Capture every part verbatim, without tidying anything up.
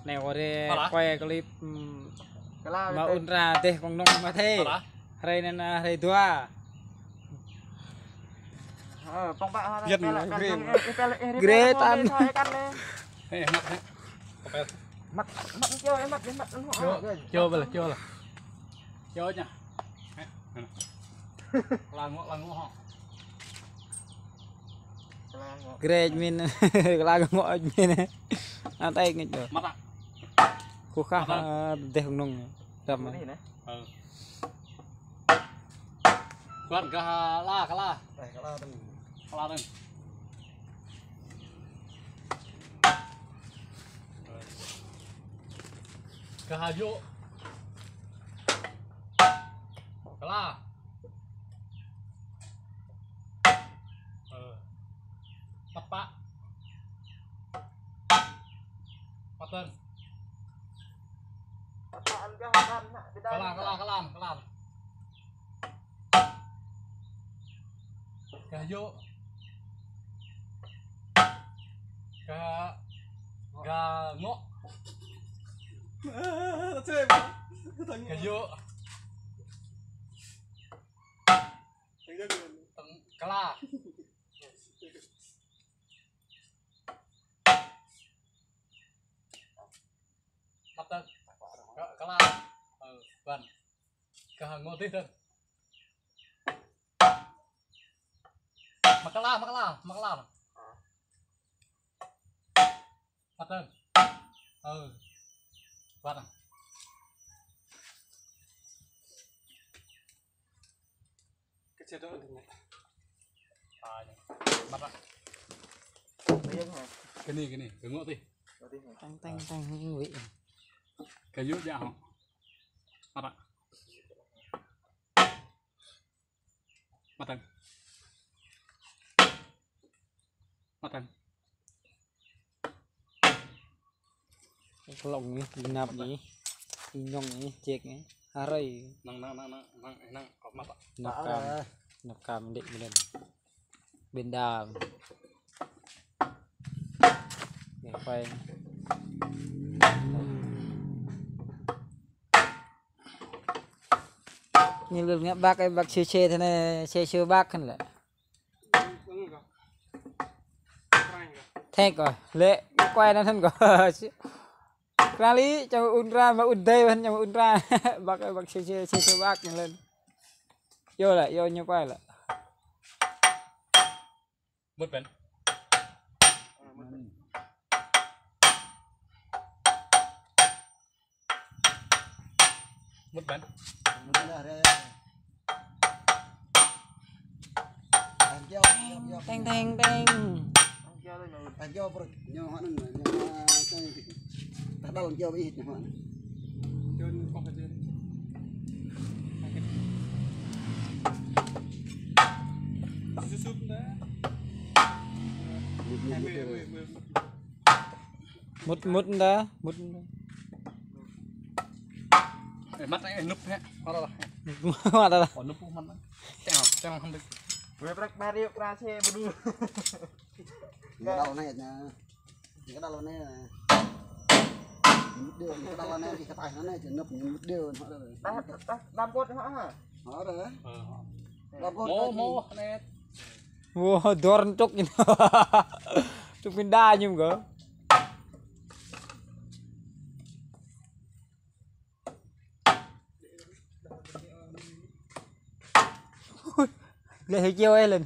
Anai wơ̆t rai quay clip, ưm, mă ŭn ra dêh kông nông mă thê. Hrơi anai, hrơi dua. Grê tan. Ê, mă, mă. Mă, mă, mă, mă, mă. Čô, čô bơh, čô lah. Čô ñă. Lăng ngŏ, lăng ngŏ hŏ. Grê min, lăng ngŏ min. Anai ngit đôč. Mă ta. Khua khă, ơ, dêh kông nông. Răm. Anai nè. Ơ. Kuan kơ la, kơ la. Ê, kơ la tơ̆ng. Kơ la tơ̆ng. Kơ ha yŏ. Kơ la. Ơ. Păt pă. Păt tơ̆ng. Kơ la, kơ la, kơ la, kơ la. Kơ yŏ. Kơ, kơ ngŏ. Kơ yŏ. Tơ̆ng kơ la. Păt tơ̆ng. Kơ, kơ la. Ơ, ƀăn. Kơ ngŏ dih tơ̆ng. Mă kơ la, mă kơ la, mă kơ la. Păt tơ̆ng. Ơ. Ƀăn. Kơ čơđŏ dơ̆ng. Ơ, ñă. Mă ta. Kơ anai, kơ anai, kơ ngŏ dih. Tơ̆ng, tơ̆ng, tơ̆ng, wĭ. Kơ yŏ jă hŏ. Mă ta. Mă tơ̆ng. Mă tơ̆ng. Klŏng anai, ƀing năp anai, ƀing ñŏng anai, ček anai. Hrơi. Năng, năng, năng, năng, năng, năng, kơ mă ta. Năp kam. Năp kam đĭ mơ̆n. Ƀing đam. Để quay. Ñu lĕ ngă ƀak, ơ, ƀak sui sui thế này, sui sui ƀak hăn lĕ. Thek kơ, lĕ quay anŭn hăn kơ. Krali, čang ŭn ra, mă ŭn dai hăn, čang ŭn ra. Ƀak, ơ, ƀak sui sui, sui sui ƀak ñu lĕ. Yua lĕ, yua ñu quay lĕ. Mŭt ƀĕn. Mŭt ƀĕn. Mŭt ƀĕn. Teng, teng, teng. Teng kiao pơrŭt. Ñu hŏ anŭn, ñu hŏ anŭn. Tah đal kiao ih ñu hŏ anŭn. Mŭt, mŭt dah, mŭt dah. Ê, mă, ê, nŭp hĕ. Mă dah. Mă dah. Ơ, nŭp mă. Chang, chang hăm đĭ. Wê prăk ba rơ̆ pra se bơdu. Ñu đal anai ñu. Ñu đal anai. Ñu đal anai, ñu kơ taih anai, ñu nŭp ñu đal anai. Tah, tah, đam pôt hă hă? Hă dah. Đam pôt. Mô, mô, anai. Wah, dor čŏk ñu. Čŏk pindah ñu kơ. Lĕ hơčiu ê lĕn.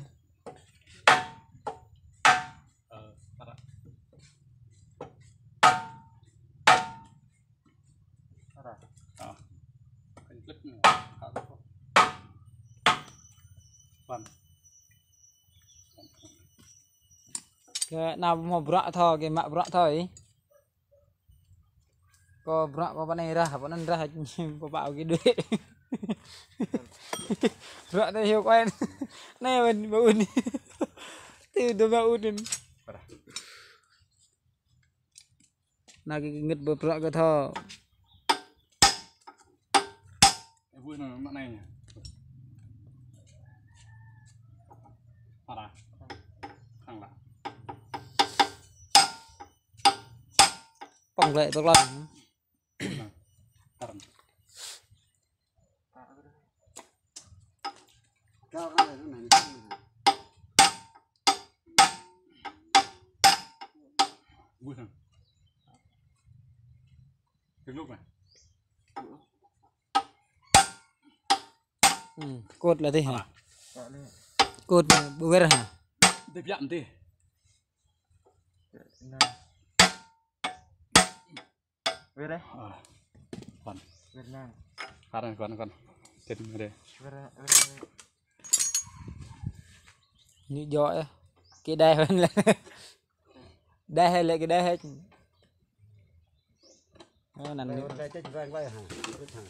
Kơ nao mă bruă thâo, kơ mă bruă thâo ih. Kơ bruă kơ pơ anai rah, pơ anŭn rah, pơpă kơ đuaĭ. Bruă tơ hyu kuen. Anai ƀing ƀu ƀuh. Tơ dŏ ƀu ƀuh. Anai kơ ngĭt ƀơi bruă kơ thâo. Ê, vui nó mă anai nhỉ. Mă dah. Khăng dah. pŏng glaĭ tơlŏn. Hmm, kôt lah tih. Kôt ƀu wơr hă? Tih biă tih. Wơr eh. Kon. Wơr nang. Kon, kon, kon. Tih mơ̆ deh. Wơr, wơr. Ñu jŏ eh. Kơ đeh wơr lĕ. Đeh lĕ kơ đeh. Ơ, anŭn ñu. Wơr đeh čĕ wơr wơr hă. Wơr hă.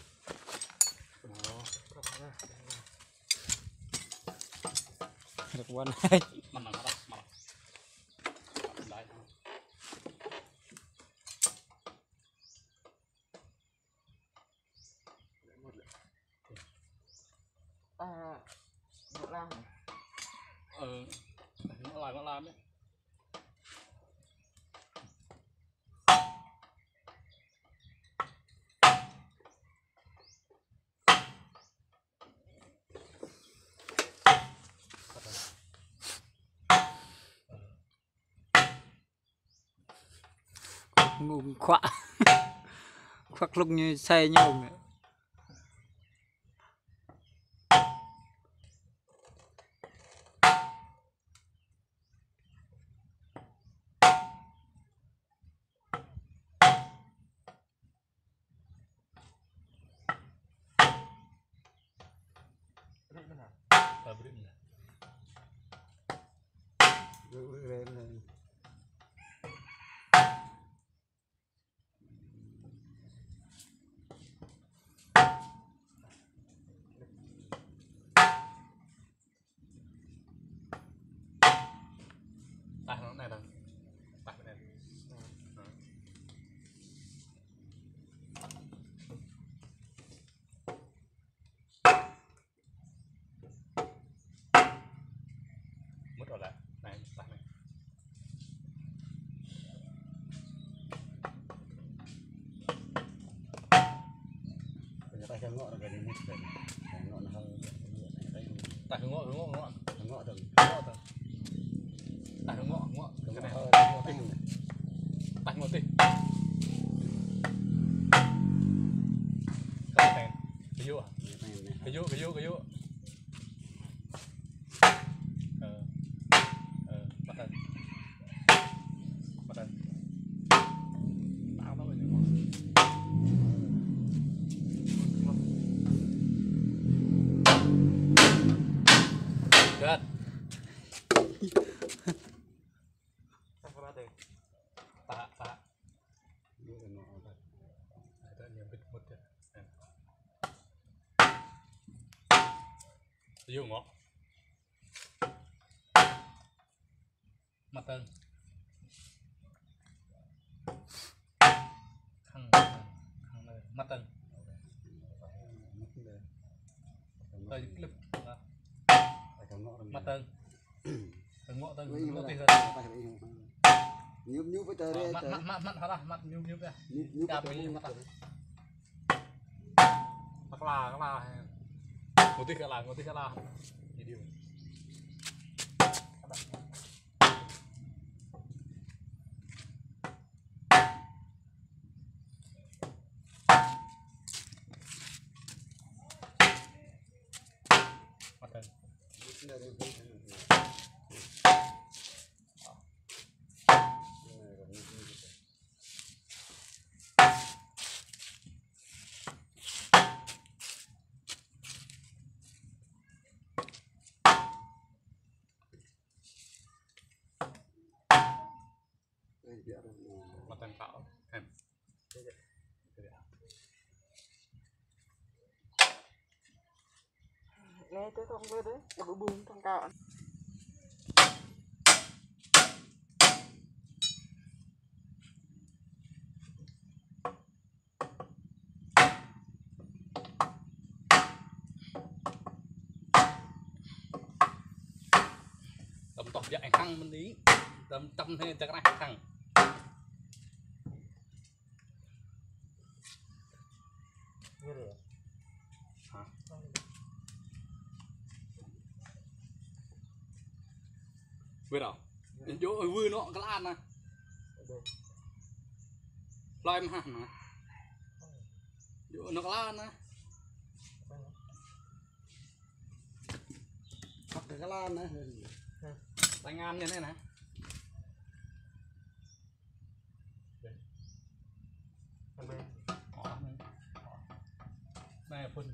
Rơ̆k wơr. Ơ, ngŏ lam, ngŏ lam yơh. Ngŏ khuă. Khuă klŭk ñu sai ñu. Tah anŭn anai, tah. Tah anai. Mŭt ôh lah. Anai, tah anai. Tah kơ ngŏ, kơ ngŏ, ngŏ. Tah kơ ngŏ, kơ ngŏ, ngŏ. Kơ ngŏ tơ̆ng. Kơ ngŏ tơ̆ng. Tah kơ ngŏ, ngŏ. Kơ ngŏ, kơ ngŏ tơ̆ng. Tah kơ ngŏ tih. Kơ ngŏ tơ̆ng. Kơ yŭ. Kơ yŭ, kơ yŭ, kơ yŭ. Ơ. Ơ, mă tơ̆ng. Mă tơ̆ng. Tao tao ini mă. Gơ̆t. Tah, tah. Ada yang bit mut ya. Yŭ ngŏ. Mă tơ̆ng. Khăng, khăng, khăng anai. Mă tơ̆ng. Tơ̆ng klip. Mă tơ̆ng. Tơ̆ng ngŏ tơ̆ng, ngŏ tih tơ̆ng. Ñŭp ñŭp tơ̆ng. Mă, mă, mă, mă, mă, ñŭp ñŭp yơh. Ñŭp ñŭp tơ̆ng. Mă tơ̆ng. Mă kla, kla. Ngŏ tih kla, ngŏ tih kla. Video. Mă tơ̆ng. Mă tơ̆ng kâo. Anai tơ̆ng tơ̆ng kâo. Tơ̆m tŏh biă ih hăng mơ̆n đi. Tơ̆m tơ̆m hĕ tơ̆ng rah ih hăng. Wih rau. Jŏ wih nŏ kơ lan anai. Plơi mơ̆ hă anai. Jŏ nŏ kơ lan anai. Hăp kơ lan anai. Tơngan ñu anai anai. Anai phun.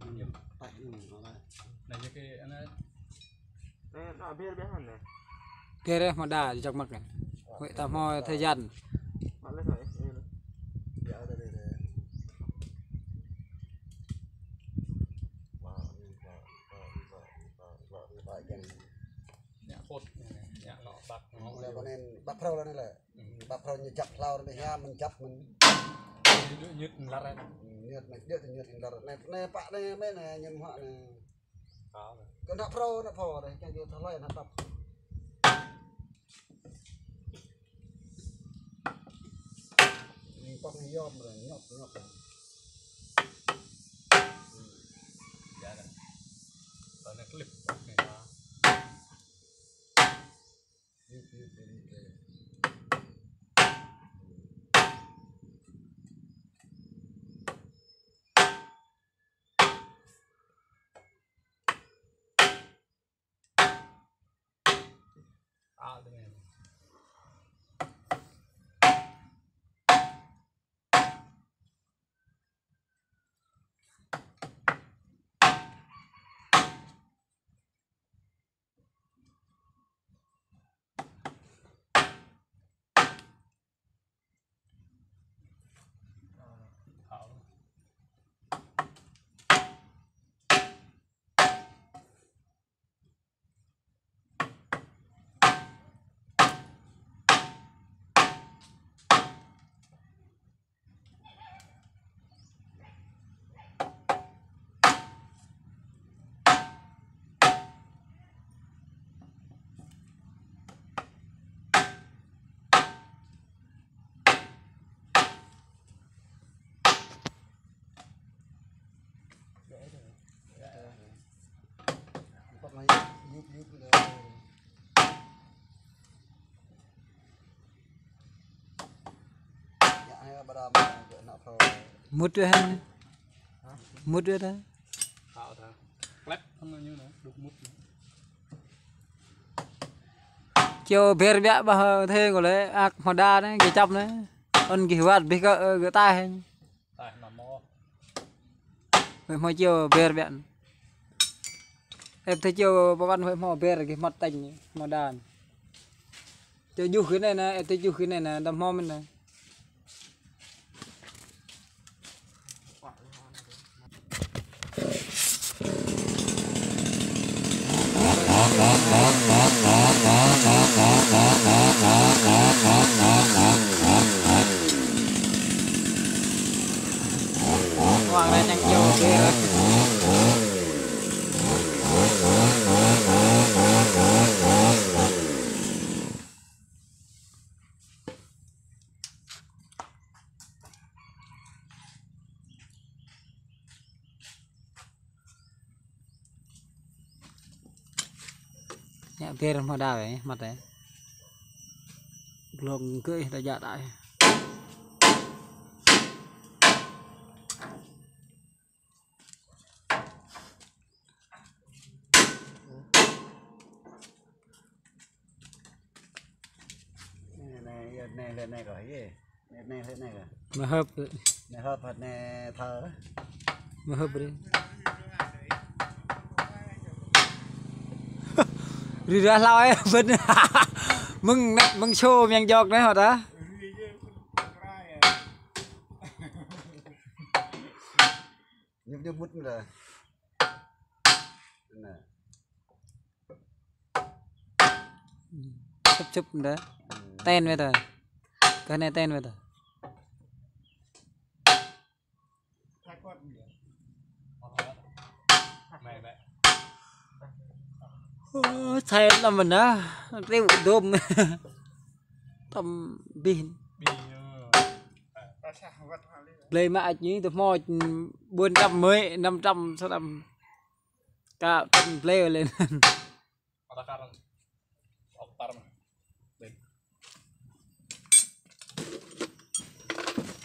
Anai ñu kơ anai. Anai, anai, ƀiă, ƀiă anai. Ƀiă rĕh hmâo đa, jăk mơ̆k anai. Wơ̆t ta hmâo thời gian. Ñu phŭt, ñu nŏ ƀăk, nŏ. Lĕ ƀơi anai ƀăk phrâo lĕ anai lĕ. Ƀăk phrâo ñu jăp hlâo anai hă, mơ̆n jăp mơ̆n. Ñu ñut lar anai. Ñut mơ̆n, ñu ñut lar. Anai, anai pă anai, mơ̆n anai, ñu hmâo anai. Kơ nŏ phrâo, nŏ phrâo anai, kiăng ñu thâo hlơi nŏ tăp. Ñu pŏk ñu yom rồi, ñŏp, ñŏp. Anai klip. Mŭt wơ̆t hă? Mŭt wơ̆t hă? Čô ƀiă rĕh ƀiă ƀah thê ngŏ lĕ, ak hmâo đa anai, gih čăp anai. Ôn gih wơ̆t ƀiă kơ, ơ, gih taih anai. Wơ̆t hmâo čô ƀiă rĕh ƀiă. Ĕp thê čô pơkŏn wơ̆t hmâo ƀiă gih mŭt tañ hmâo đa anai. Čô juh kơ anai anai, ĕp thê juh kơ anai anai, đăm hmâo mơ̆n anai. Wang anai ñu čô ƀiă. Ñu ƀiă hmâo đa wơ̆t, mŭt wơ̆t. Glông gơ̆ ta jă đa. Anai, anai, anai, anai kơ hă? Anai, anai, anai kơ? Mơhơp. Anai hơp, anai thâo. Mơhơp ri. Ri dah hlâo ai, ƀơ̆n. Mơ̆ng, mơ̆ng sô, mơ̆ng jŏk anai hă ta? Ñŭp ñŭp mŭt mơ̆n. Anai. Čŭp čŭp mơ̆n. Ten wơ̆t ta. Kơ anai ten wơ̆t ta. Ơ, sai lăm mơ̆n. Triu dôm. Tăm ƀing. Blơi mă ăč ñu tơ hmâo ƀuôn trăm mơi, năm trăm, sa trăm. Ka tơ̆n blơi lĕ.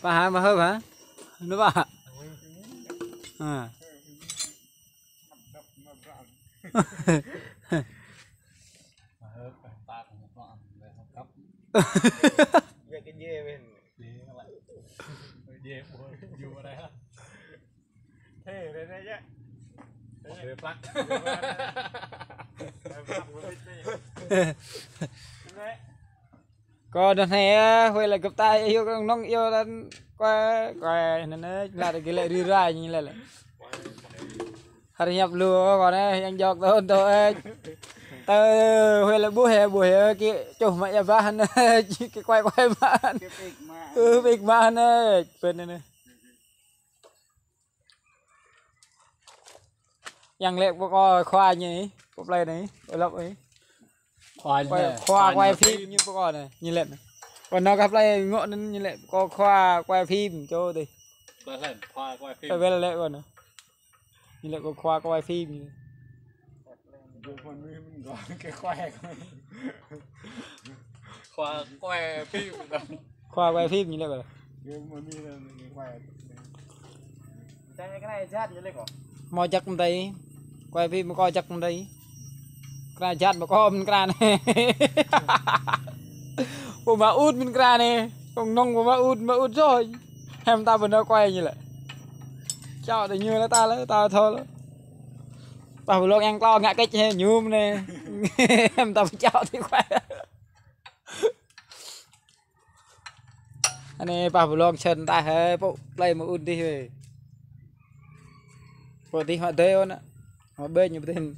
Pă hă, mă hơp hă? Nŭ pă hă? Ha. Kơ anŭn hă, ơ, huai lĕ gơ̆p ta yua kơ nŏng yua dan kơ, kơ anŭn hă, lăi kơ lĕ rĭ rai ñu lĕ lĕ. Har hiăp lu kơ anai, yang jŏk tơ tơ ĕč. Tơ huai lĕ ƀuh hă, ƀuh hă, kơ čuh mă ia bah anai, kơ kuai kuai mă. Kơ pik mă. Ơ, pik mă anai, pên anai. Yang lĕ pơkŏ khua ñu, pơplơi anai, ơ lăp anai. Khua ñu Khua, anai. Khua Khua ñu quay phim ñu pơkŏ anai, ñu lĕ anai. Kơ anŭn kah plơi ngŏ anŭn ñu lĕ kơ khua quay phim čô tih. Plơi lĕ khua quay phim. Plơi lĕ kơ anŭn. Ñu lĕ kơ khua quay phim ñu. Khua quay phim. Khua quay phim ñu lĕ kơ. Hmâo jak mơ̆n tơi. Quay phim mă kơ jak mơ̆n tơi. Kra jat mă kơ mơ̆n kra anai. Pô mă ŭt mơ̆n kra anai. Kông nŏng pô mă ŭt, mă ŭt rồi. Hem ta ƀu nao quay ñu lĕ. Čŏ tơ ñu lĕ ta lĕ, ta thâo lĕ. Pă ƀu lông yang klâo ngă kĕč hă ñu mơ̆n anai. Hem ta ƀu čŏ tơ quay. Anai pă ƀu lông čơ̆n ta hă, pô plơi mă ŭt dih wĕ. Pô dih mă dơi ôn a. Mă ƀeñ ñu pơtĭn.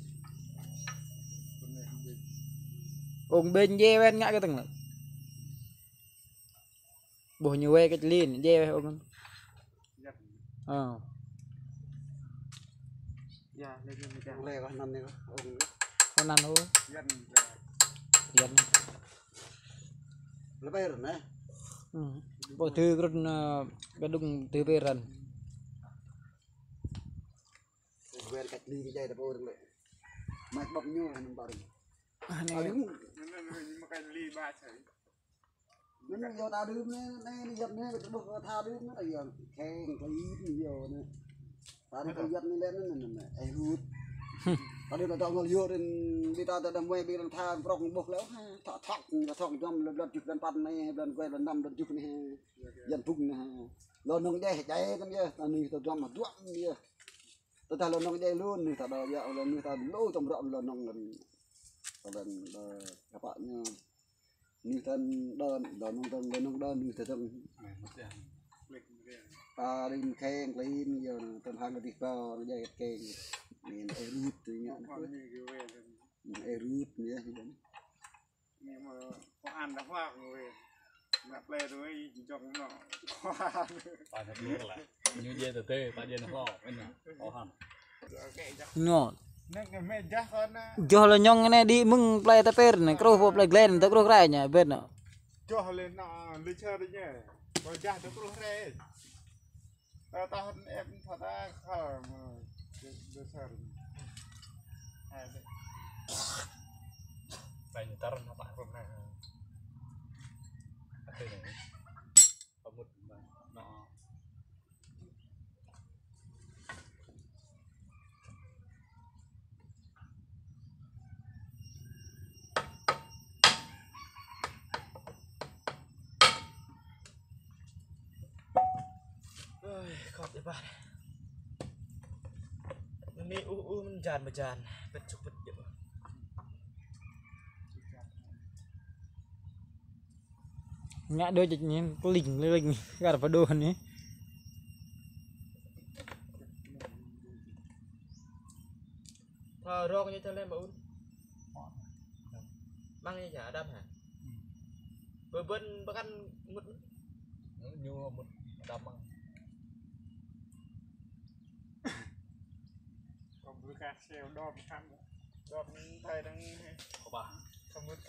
Ung ƀeñ djai wĕ ngă kơ tơ̆ng lĕ. Ƀuh ñu wĕ kĕč lin, djai wĕ ung. Ơ. Lĕ kơ anăn anai kơ ung. Kơ anăn ung. Yan. Lĕ ƀai rơ̆n anai. Ơ. Ƀu tŭ krŭn, ơ, kơđŭng tŭ ƀai rơ̆n. Ƀai rơ̆n kăt li kơ jai ta pô rơ̆n lĕ. Mai ƀŏk ñu anŭn ƀai rơ̆n. Anai. Aduh. Anŭn anŭn mă kăt li ƀai sai. Anŭn yua ta đưm anai, anai, anai yăt anai, kơ ƀuh kơ tha đưm anai, ta yua kheng, klin, yua anai. Ta đưm kơ yăt anai lĕ anŭn, anŭn, anŭn, ĕh rut. Ta đưm ta dŏ ngol yua rơ̆n, ƀing ta ta đăm wai, ƀing ta tha prŏng ƀuh lĕ, ha, thŏk, thŏk, thŏk, jăm lĕ blan juh, blan păn anai, blan kuai, blan năm, blan juh anai, ha. Yan bŭng anai, ha. Lŏn nŏng djai, djai kăn yơh, ta anai ta jăm mă duăm yơh. Tơdah lŏn nŏng djai lu, anai ta đa yă, lŏn anai ta lu tơm rŏ lŏn nŏng lŏn. Lŏn, ơ, apa ñu. Ñu tơ̆n đơ̆n, đơ̆n nŏng tơ̆n, đơ̆n nŏng đơ̆n, ñu tơ̆n. Ta đĭ kheng klin, yua anŭn, tơ̆n hăng kơ dih pơ, anŭn djai kĕt keng. Anŭn ĕh rut tui ñu anŭn. Anŭn ĕh rut ñu yơh, ñu anŭn. Anai mă, kơ ăn đa hoa kơ wĕ. Mă plơi tui wĕ, jŏk nŏ. Pa ñu ƀlŏr lĕ. Ñu djai tơtê, pa djai nŏ hlâo, anŭn. Ơ hăn. Nŏ. Anai kơ mĕ jah kơ anai. Joh lơ ñŏng anai đĭ mơ̆ng plơi Tơpêr anai, kruh pơ plơi Glen, tơ kruh rai ñu, ƀĕt nŏ. Joh lĕ nŏ, lĕ čar ñu. Kơ jah tơ kruh rai. Ta, ta hăn em tha ta khal mă, dơ, dơ sar. Hai, dơ. Pai ñu tar nŏ pă rơ̆m hai. Ake anai. Pơmŭt mă, nŏ. Ơi, khŏp dih ƀă. Anai uh uh mơ̆n jan mơ̆n jan. Pĕt čuk pĕt jĕ. Ngă đôč ñu kling lêng, kar pơđôh anai. Thâo rŏng ñu tơlơi mă ŭn. Măng ñu čă đăm hă? Bơ bơ̆n bơkan mŭt. Ñu mŭt đăm măng. Kơ bơ kah seo đom khan. Đom thai đăng hă? Kơ ba. Kơ mŭt.